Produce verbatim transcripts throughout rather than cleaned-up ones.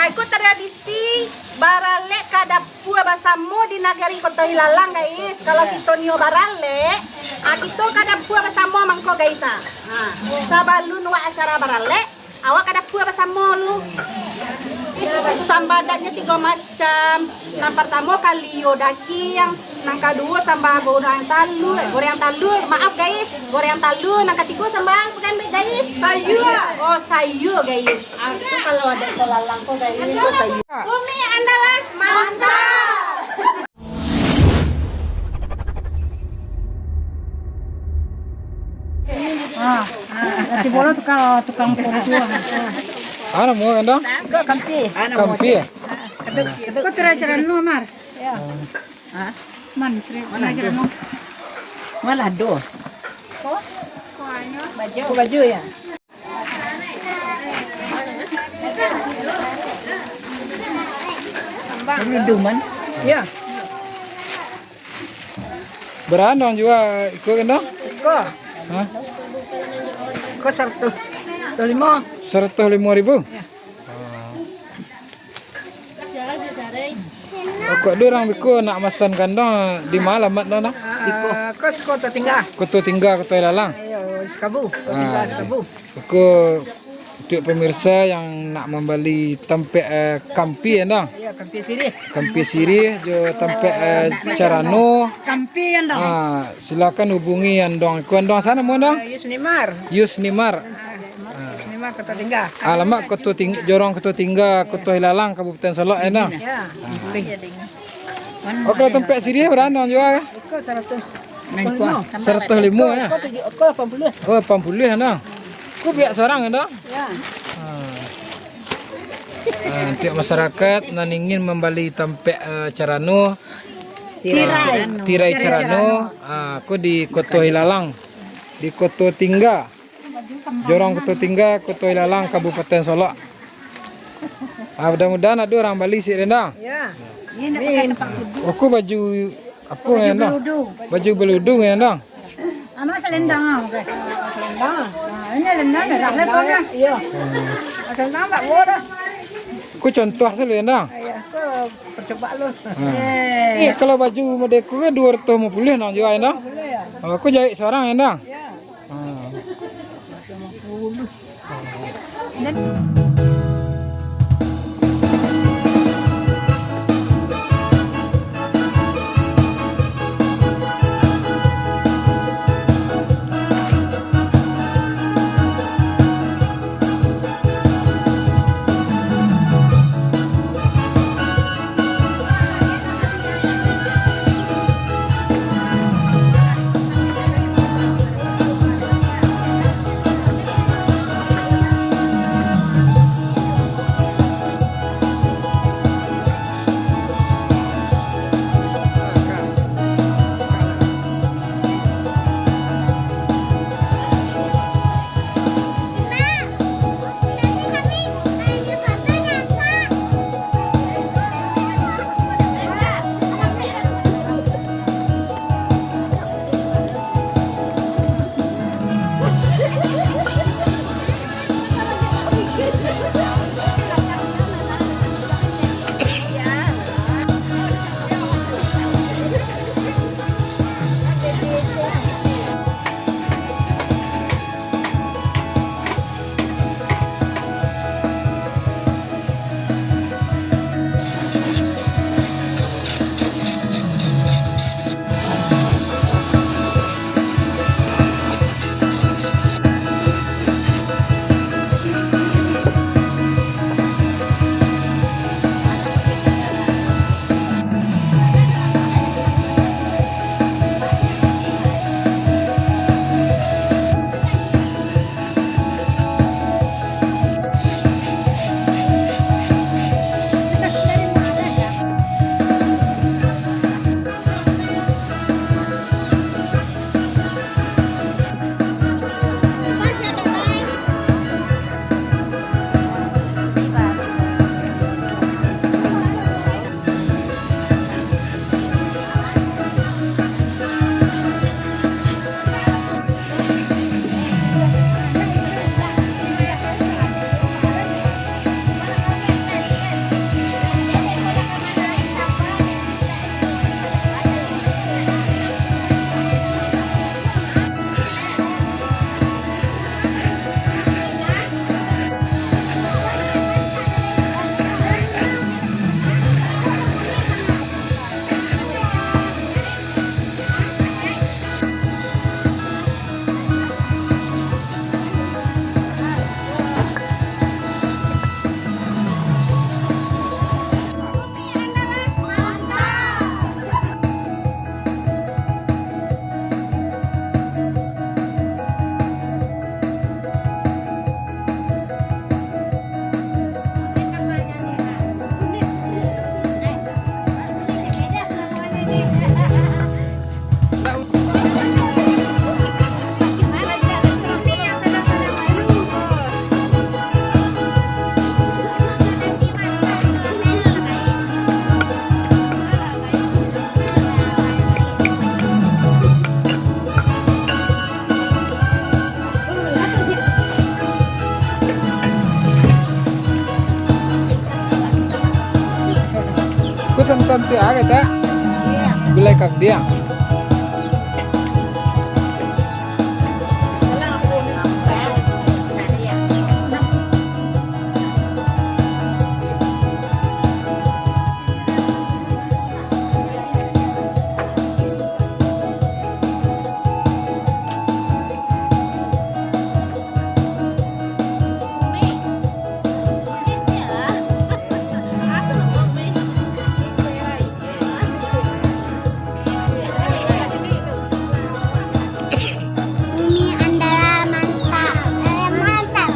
Iko tradisi baralek ka dapua basamo di nagari Koto Ilalang, guys. Kalau kito nio baralek, ah, kito ka dapua basamo mangko, guys, ah. Ha, sabalun wak acara baralek, awak ka dapua basamo lu. Samba adatnyo tigo macam. Nan partamo kalio dagiang, nan kaduo samba goreng talua, goreng talua, maaf, guys, goreng talua, nan katigo samba apo kan, guys? Sayua. Oh, sayua, guys. Ah, tu kalau adat Koto Ilalang ko, guys, tu sayua. Bumi Andalas, mantap. Ah, ah, tibo lo tukang, tukang puru tu. Ah, namo anda? Ko Kampi. Kampi, eh? Ko teracara nu, Mar. Ya. Ah. Man, teracara nu. Malah do. Ko? Ko baju. Ko baju, ya? Duduman. Ya. Bara nang jua iko, Gendang? Iko. Hah? Iko saratuih limo. Saratuih limo ribu? Ya. Pokok tu urang biko nak masan kandang di ma alamat tu, nah? Ah, ko Koto Tingga. Koto Tingga, Koto Ilalang. Iyo, Sikabu. Koto Tingga, Sikabu. Biko, untuk pemirsa yang nak mambali tampek, eh, kampi, ya, Ndang? Iyo, kampi sirih. Kampi sirih jo tampek, eh, carano. Kampi, ya, Ndang. Ah, silakan hubungi Andong. Ko Andong sia namo, Ndang? Eh, Yusnimar. Yusnimar. Ah, Yusnimar, Koto Tingga. Alamat Koto Ting-, Jorong Koto Tingga, Koto Ilalang, Kabupaten Solok, ya, Ndang? Ya. Ah. Oh, kalau tampek sirih bara Andong jua, ya? Iko saratuih limo. Saratuih limo, ya? Iko tujuah, iko lapan puluah. Oh, lapan puluah, ya, Ndang? Ko bia surang, ya, Ndang? Ya. Ah. Ah, untuk masyarakat nan ingin mambali tampek, eh, carano, tirai, ah, tirai carano, ah, ko di Koto Ilalang, di Koto Tingga, Jorong Koto Tingga, Koto Ilalang, Kabupaten Solok. Ah, mudah-mudahan ado urang bali sik, Ndang. Ya. Amin. Ko baju apo, Ndang? Baju beludu, ya, Ndang? Anu selendang, ah, oke. Selendang. Ah, ini selendang, dah, dah, dah, dah. Iya. Hmm. Selendang tak boleh dah. Ko contoh sajo, ya, Ndang? Iya, ko percobaan lu. Hmm. Eh. Ni kalau baju model ko kan duo ratuih limo puluah, Ndang, jua, ya, Ndang? Limo puluah, ya. Oh, ko jaik surang, ya, Ndang? Iya. Hmm. Santan tu ah, kata. Gulai kambiang. Umi Andala mantap. Mantap.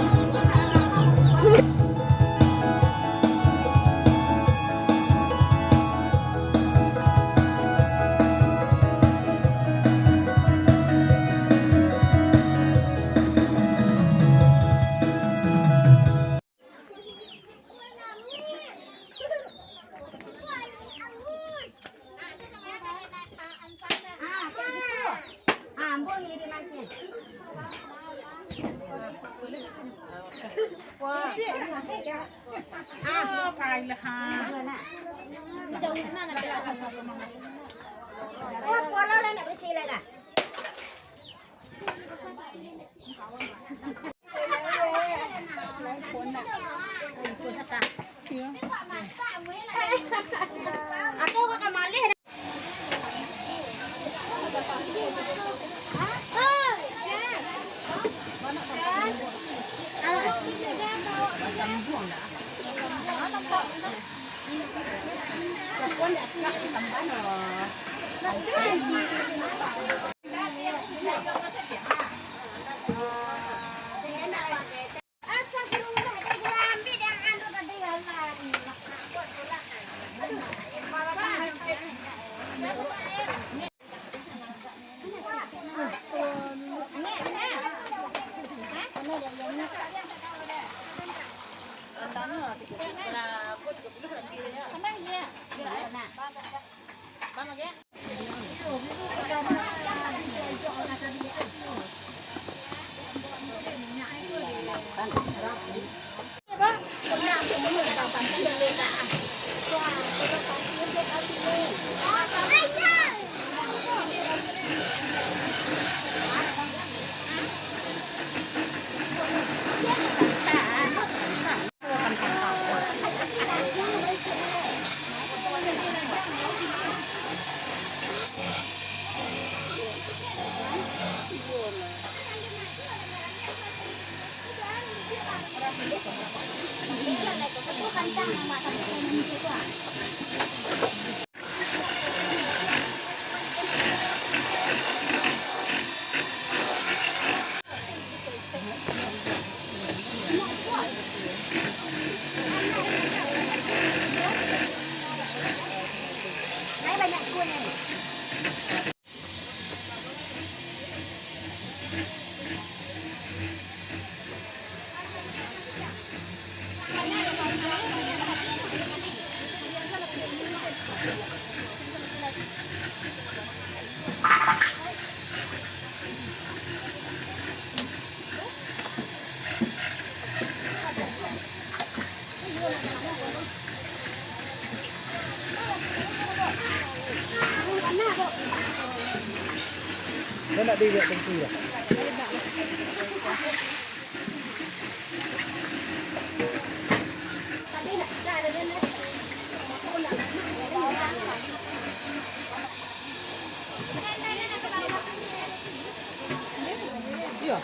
Dah nak dilihat tentu dah. Iya.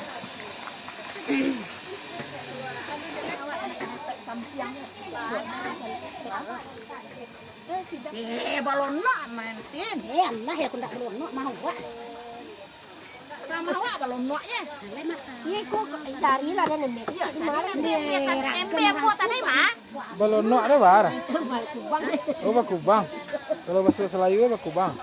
Eh, balonok main tin. Eh, alah ya, aku ndak balonok, mah awak. Mah awak balonok, ye. Alah, makan. Ye, kok cari lah, dan nembek. Iya, cari nembek, nembek, nembek, buat tadi, Mak. Balonok ada, Bar? Kubang. Oh, bakubang. Kalau bahasa Selayu, bakubang.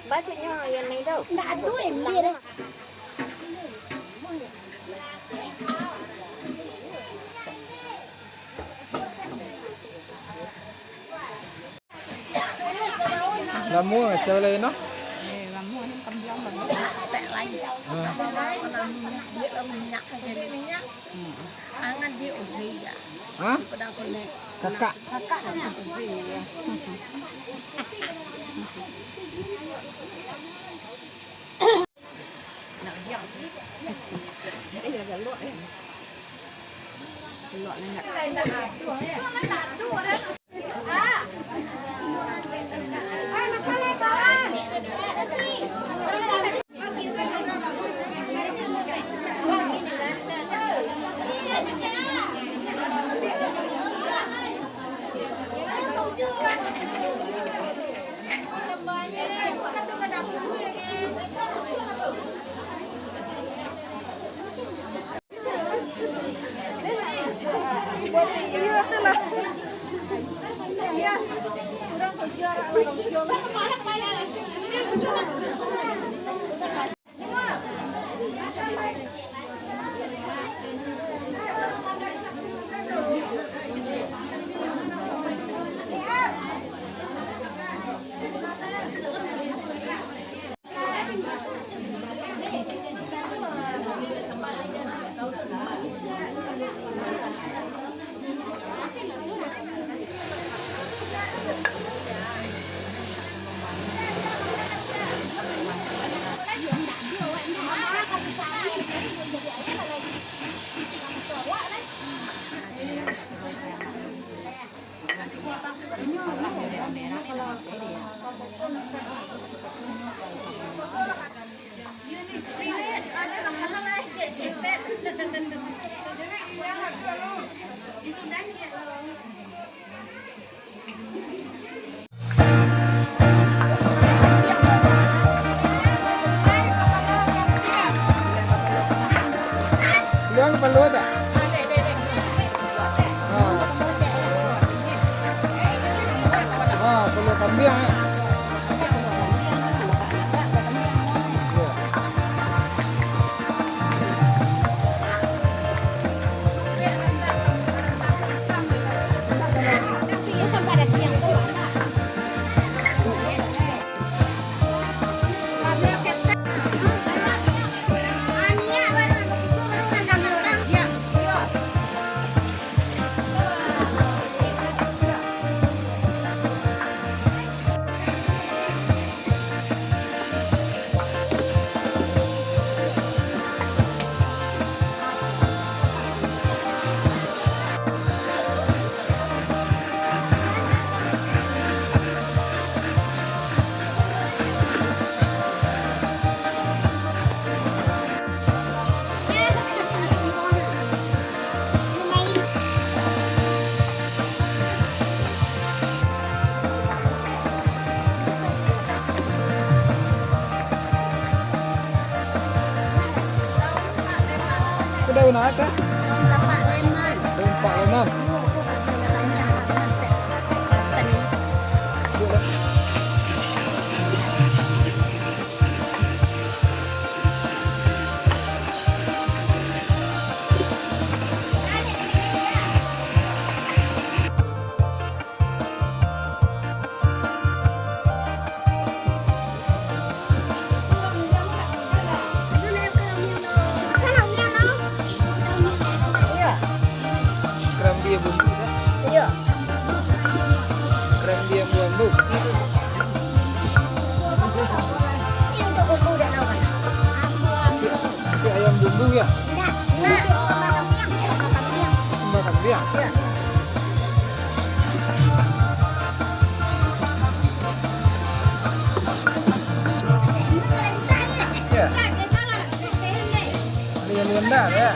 Bacanya yang lain tu. Ndak ada yang lain. Lamo kacau lah, Ino. Eh, lamo ni kambiang banget. Aia. Ha. Kalau minyak, dia minyak sajo. Minyak. Hmm. Angan dia ozei ya. Ha? Kakak. Kakak dia ozei ya. Iyo, tu lah. Yes. Luang perlu tak? Ha. Ha, perlu kambiang, eh. Ya. Udah guna apa? Empat lemam. Kerambia bumbu, kan? Iyo. Kerambia bumbu. Ini untuk bumbu dah tahu, kan? Tapi ayam bumbu, ya? Indak. Indak. Sambal kambiang. Sambal kambiang. Iyo. Iyo. Lian-lian dah, ya.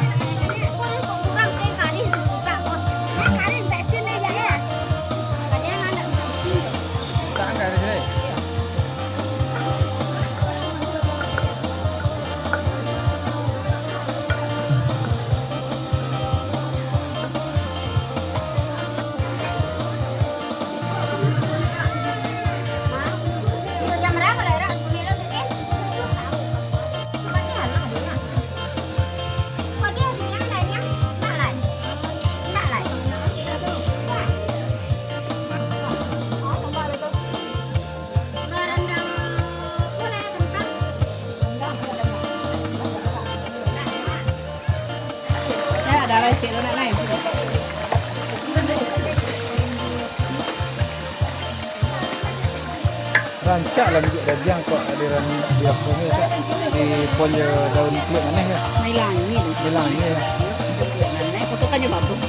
Cak lah minyak dagiang kok aliran di aku ni, Cak. Di pon jo daun kulik manih ya. Mailangi tu. Mailangi ya. Kulik manih, foto kan jo bagus.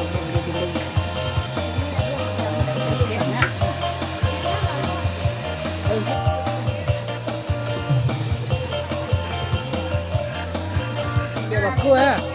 Dia baku eh.